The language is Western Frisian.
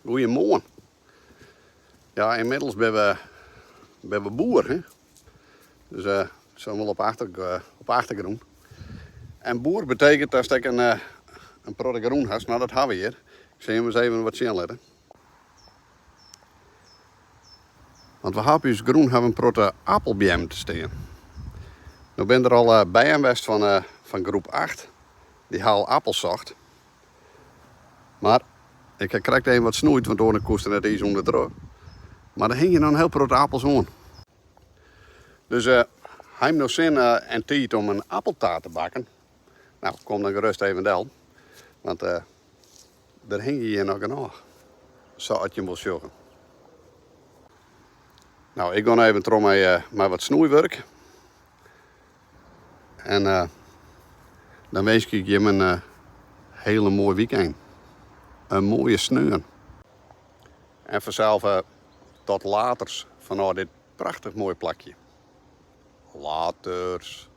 Goeiemoarn. Ja, ynmiddels binne we, binne we boer, hè? Dus uh, zijn wol op, achter, uh, op achtergrûn. En boer betekent datst ek in, uh, in protte grûn hast. No, dat ha we hjir. Ik sil jim ris even wat sjen litte. Want we ha op ús grûn ha we in protte appelbeammen te stean. No binne der al bern west fan, fan groep 8. Dy ha al appels socht. Mar ik ha krekt even wat snoeid, want oars koest der net iens ûndertroch. Mar der hingje noch in hiel protte appels oan. Dus uh, ha jim no sin uh, en tiid om in appeltaart te bakken? No, kom dan gerust even del. Want uh, der hingje hjir noch genôch. Sa as jim wol sjogge. No, ik gean even troch mei, mei wat snoeiwurk. En uh, dan winskje ik jim in uh, hele moai wykein. In moaie sneon. En fansels uh, tot laters fanôf dit prachtich moaie plakje. Laters.